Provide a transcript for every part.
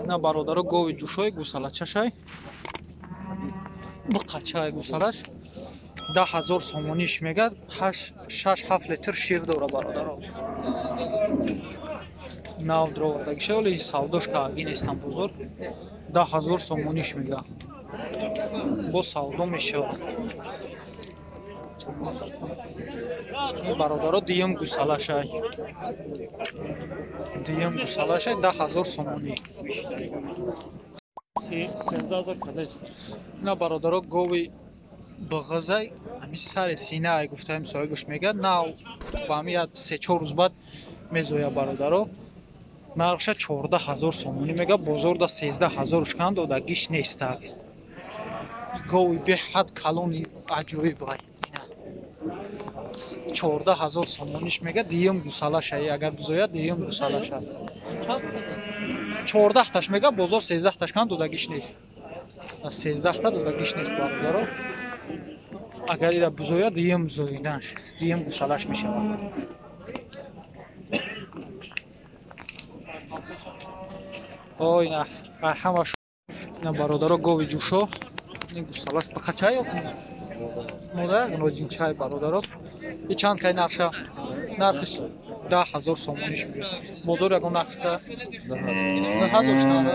На бародаро гови ҷӯшои гусалачашай. Биқачай гусалаш. 10 000 сомониш мегад, 6-7 литр шир дора бародаро. Нав дровардагиша, вале савдош кааги нестам бозор. 10 000 сомониш мега. Бо савдо мешавад. Бародаро дуюм гусалашай. Дуюм гусалашай 10 000 сомонӣ. На бародаро гови бағазай ҳами сари синаай гуфтаем соҳибаш мегӯяд нав ба ҳами як 3-4 рӯз баъд мезоя бародаро. Нархша 14 000 сомонӣ мегӯяд, бозорда 13 000 шкан додагиш нестак. Гови беҳад калони аҷоиб ай. 14 000 сомониш мегӯяд, дуюм гусалашай, агар бизояд дуюм гусалаша. 14таш мегӯяд, бозор 13таш кан додагиш нест. 13та додагиш нест бародаро. Агар ира бизояд дуюм зоиданш, дуюм гусалаш мешавад. Ой, на, ҳамаш на бародаро гови ҷӯшо, ин гусалаш бақачай ё мода ноҷинчай бародаро. И чанд кай нархша? Нархиш 10 000 сомониш мегӯяд. Бозор ягон нархша? 9000 чанд?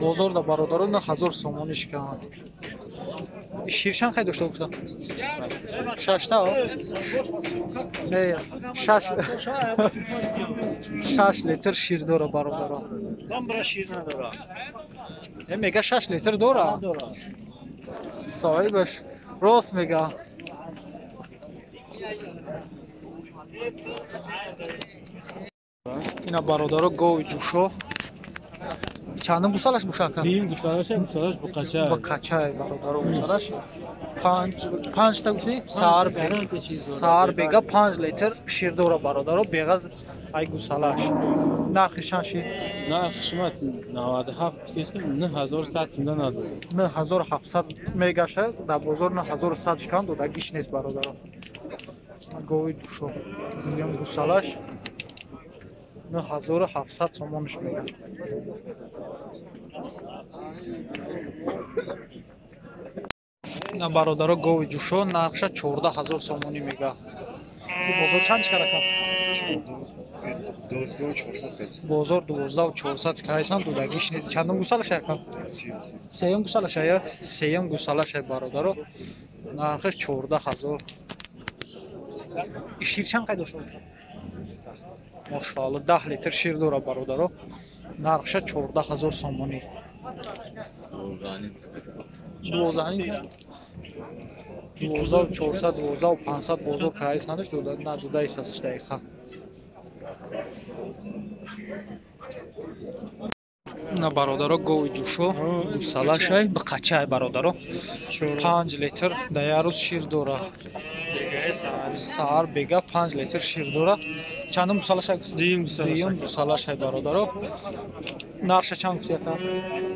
Бозорда бародаро 9000 сомониш канд. Шир чанд хай дошта гуфта? Шашта? Не, 6 литр шир дора бародаро. Шир надора. Э, мега 6 литр дора. Соҳибаш рост мега. Ина бародаро гови ҷӯшо. Чандум гусалаш бошака? Дуюм гусалаш, гусалаш буқача. Буқачай бародаро гусалаш. Панҷта гуфти? Саҳар бега 5 литр шир дора бародаро, беғаз ай гусалаш. Нархи чанд шир? Нархи шума 97 гуфтест, 9100 сумда надод. 9700 мегаша, дар бозор 9100 шкан додагиш нест бародаро. Гови ҷӯшо. Дуюм гусалаш 9700 сомониш мегӯяд. На бародаро гови ҷӯшо нархша 14 000 сомонӣ мегӯяд. Бозор чанд чикар ака? Бозор 12 400 кайсан додагиш нест. Чандум гусалаша ака? Сеюм гусалаша я? Сеюм гусалаша бародаро. Нархаш 14 000. Шир чанд қай дошта? Мошаалло 10 литр шир дора бародаро. Нархша 14 000 сомонӣ. 12 400, 12 500 бозор кайсанаш дода надода истасш дақиқа. На бародаро гови ҷӯшо гусалашай биқачай бародаро. 5 литр дар як рӯз шир дора. Саҳар бега 5 литр шир дора. Чандум гусалашай? Дуюм гусалашай бародаро. Нархша чанд гуфти ака?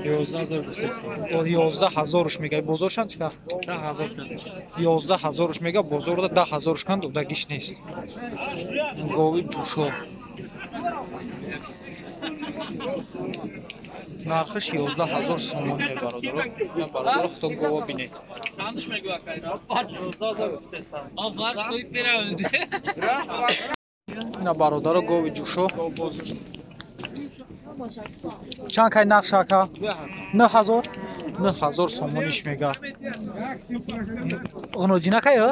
11 000 гуфтест. 11 000-ш мегӯяд. Бозор чанд чика? 10 000. 11 000-ш мегӯяд, бозорда 10 000-ш канд додагиш нест. Гови ҷӯшо. Нархаш 11 000 сомонӣ бародаро. На бародаро худо гова бинед. На бародаро гови ҷӯшо. Чанд кай нархша ака? 9000? 9000 сомониш мегӯяд. Ғуноҷина кай, а?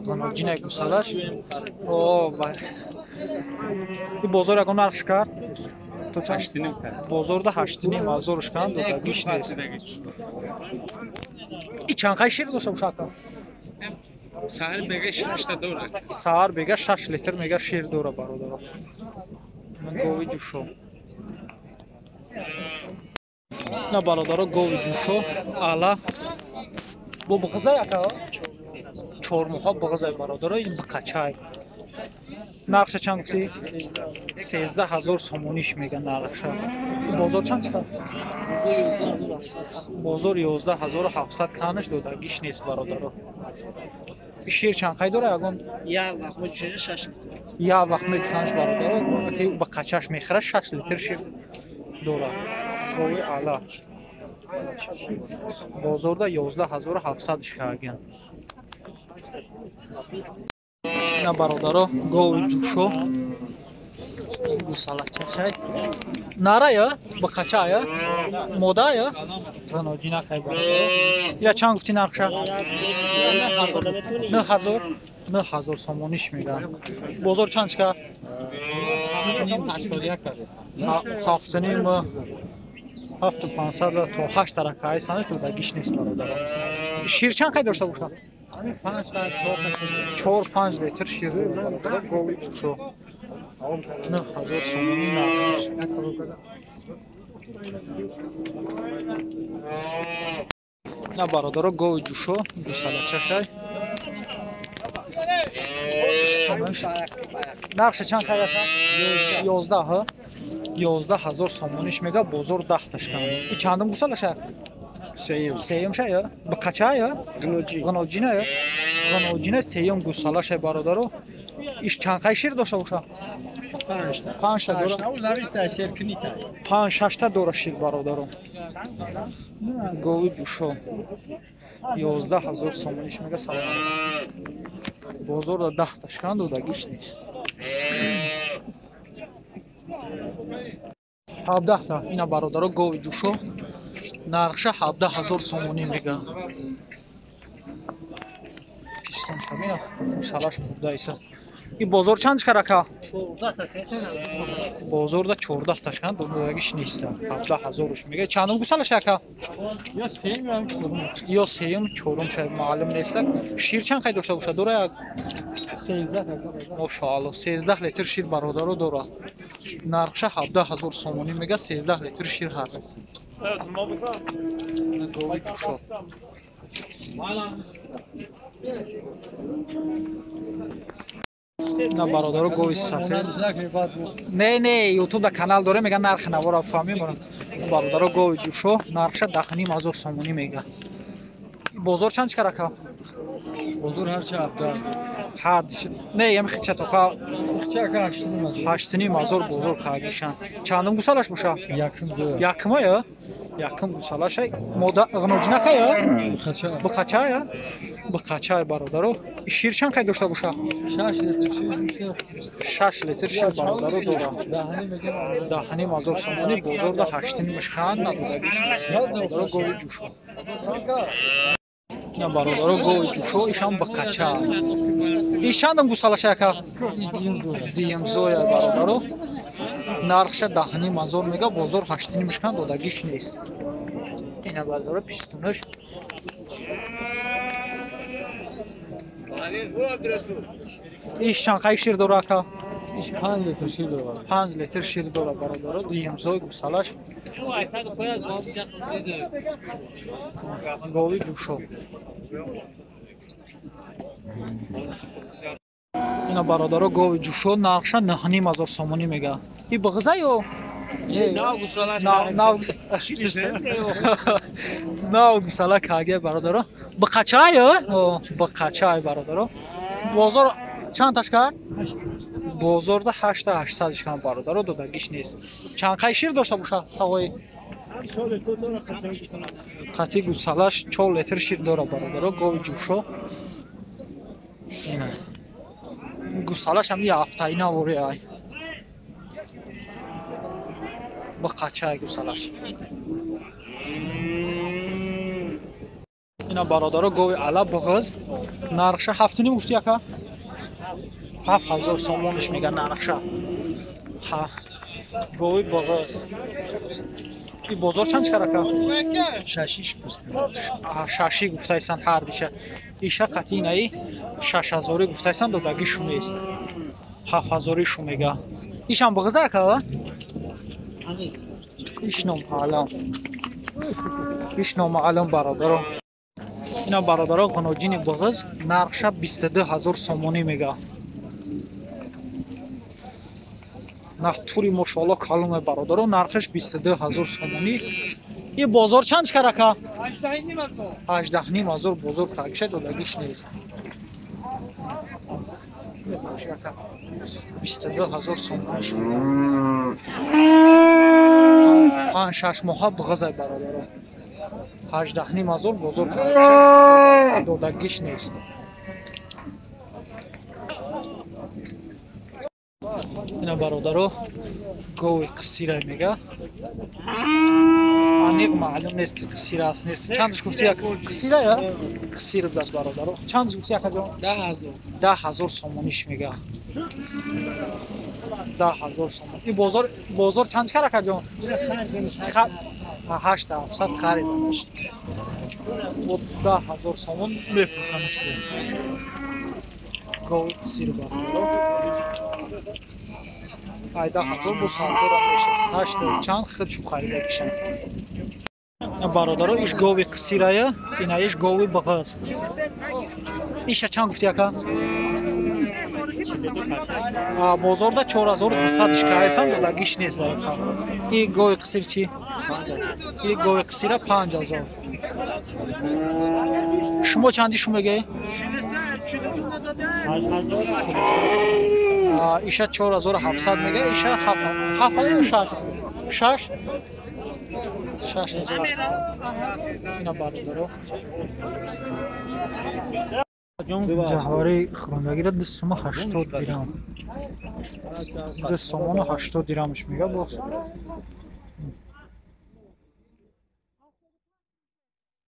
Ғуноҷинай гусалаш. О, и бозор ягон нархш кард? То чанд? Бозорда 8 500 шкан додагиш нест. И чанд қай шир дошта боша ака? Саҳар бега 6та дора. Саҳар бега 6 литр мега шир дора бародаро. Гови ҷӯшо. На бародаро гови ҷӯшо ала бо бағзай ака? 4 моҳа бағзай бародаро, ин биқачай. Нархша чанд гуфтӣ? 13 000 сомониш мега нархша. Бозор чанд чикар? Бозор 11 700 канаш додагиш нест бародаро. Шир чанд қай дора ягон? Як вақт меҷӯшанаш 6 литр. Як вақт меҷӯшанаш бародаро, ки ба қачаш мехӯрад 6 литр шир дорад. Гови ала. Бозорда 11700 шкаген. Ина бародаро гови ҷӯшо. Гусалачашай. Нарая, бақачая, модая. Заноҷина кай бародаро. Ира чанд гуфти нархша? 9000. 9000 сомониш меган. Бозор чанд чика? 7,5 7500 то 8 таракаи сане то дагиш нест бародаро. Шир чанд қай дошта бошад? 4-5 литр шир бародаро гови ҷӯшо. 9000 сомонӣ нархш. На бародаро гови ҷӯшо гусалачашай. Нархша чанд қай ака? 11 ҳа? 11000 сомониш мега бозор 10 ташкан. И чандум гусалаша? Сеюм. Сеюм ша я? Бақача я? Ғноҷи. Ғноҷина я? Ғноҷина сеюм гусалаша бародаро. Иш чанд қай шир дошта боша? 5 та. 5 та дора. 5-6 та дора шир бародаро. Гови ҷӯшо. 11000 сомониш мега салом алейкум. Бозорда 10 ташкан додагиш нест. 17 та. Ина бародаро гови ҷӯшо. Нархша 17000 сомонӣ мега. Пистон шамина гусалаш хурда иса. И бозор чанд чикар ака? Бозорда 14 ташкан додагиш нест. 17000 мега. Чандум гусалаш ака? Ё сеюм ё чорум. Ё сеюм чорум шояд маълум нест. Шир чанд қай дошта бошад? Дора як 13. Мошаалло 13 литр шир бародаро дора. Нархша 17000 сомонӣ мега 13 литр шир ҳаст. Гови ҷӯшо. На бародаро гови сафед. Не, не, YouTube да канал доре мега нархи навора фаҳмим. Бародаро гови ҷӯшо нархша 10500 сомонӣ мега. Бозор чанд чикар ака? Бозор ҳарча 7000. Ҳар не, ям хича тоқа Хича ака 8500. 8500 бозор кагишан. Чандум гусалаш боша? Якум зоя. Якума я? Якум гусалашай. Мода ғноҷинака я? Хача. Бақачая? Бақачай бародаро. Шир чанд қай дошта боша? 6 литр шир. 6 литр шир бародаро дора. 10500 10500 сомонӣ бозорда 8,5 хан надодагиш. Бародаро гови ҷӯшо. Ина бародаро гови ҷӯшо ишам бақача. Иш чандум гусалаша ака? Дуюм зоя бародаро. Нархша 10500 мега бозор 8,5 хан додагиш нест. Ина бародаро пистунаш. Иш чанд қай шир дора ака? 5 литр шир дора. 5 литр шир дора бародаро. Дуюм зой гусалаш. Гови ҷӯшо. Ина бародаро гови ҷӯшо нархша 9500 сомонӣ мега. И бағза ё? Нав гусала каге бародаро. Бақача ё? Бақача бародаро. Бозор чанд ташкар? Бозорда 8800 шкан бародаро додагиш нест. Чанд қай шир дошта боша тағои? Қати гусалаш 4 литр шир дора бародаро гови ҷӯшо. Ина. Гусалаш ҳам я ҳафтаи навори ай. Бақачай гусалаш. Ина бародаро гови ала бағыз нархша 7,5 гуфти ака? 7000 сомониш мега нархша. Ҳа. Гови бағыз. И бозор чанд чикар ака? 6 гуфта. Шаши гуфтайсан ҳар диша. Иша қатинаи 6000 гуфтайсан додагӣ шу нест. 7000 шу мега. Ишам бағыза ака? Иш номаълум. Иш номаълум бародаро. Ина бародаро ғуноҷини бағыз нархша 22000 сомонӣ мега. Нарх тури мошоалло каломе бародаро нархаш 22000 сомонӣ. И бозор чанд чикар ака? 18500 бозор кагиша додагиш нест. 22000 сомонӣ. 5-6 моҳа буғазай бародаро. 18,5 ҳазор бозор карда додагиш нест. Ина бародаро, гови қисирай мега. Аниқ маълум нест, ки қисир аст, нест. Чандаш гуфти, як қисира я? Қисир будааст, бародаро. Чандаш гуфти, акаҷон? 10 000. 10 000 сомониш мега. 10 000 сомон. И бозор чанд кар, акаҷон? 8700 харидамаш. Бо 10 000 сомон мефурӯшамаш. Гови қисир, бародаро. Ай 10 000 бо савдора мешаст. Ҳашт чанд худшу харида кишанд. Бародаро, иш гови қисирая, ина иш гови бағаз. Иша чанд гуфти, ака? Бозорда 4200 шикаесан, додагиш нест дар. И гови қисир чӣ? И гови қисира 5000. Шумо чанди шу мегӯед? Иша 4700 мега, иша ҳафт ё шаш? Шаш? 6000. Ина бародаро. Ҷаҳвари хӯрондагиро 2 сума 80 дирам. 2 сомону 80 дирамш мега боз.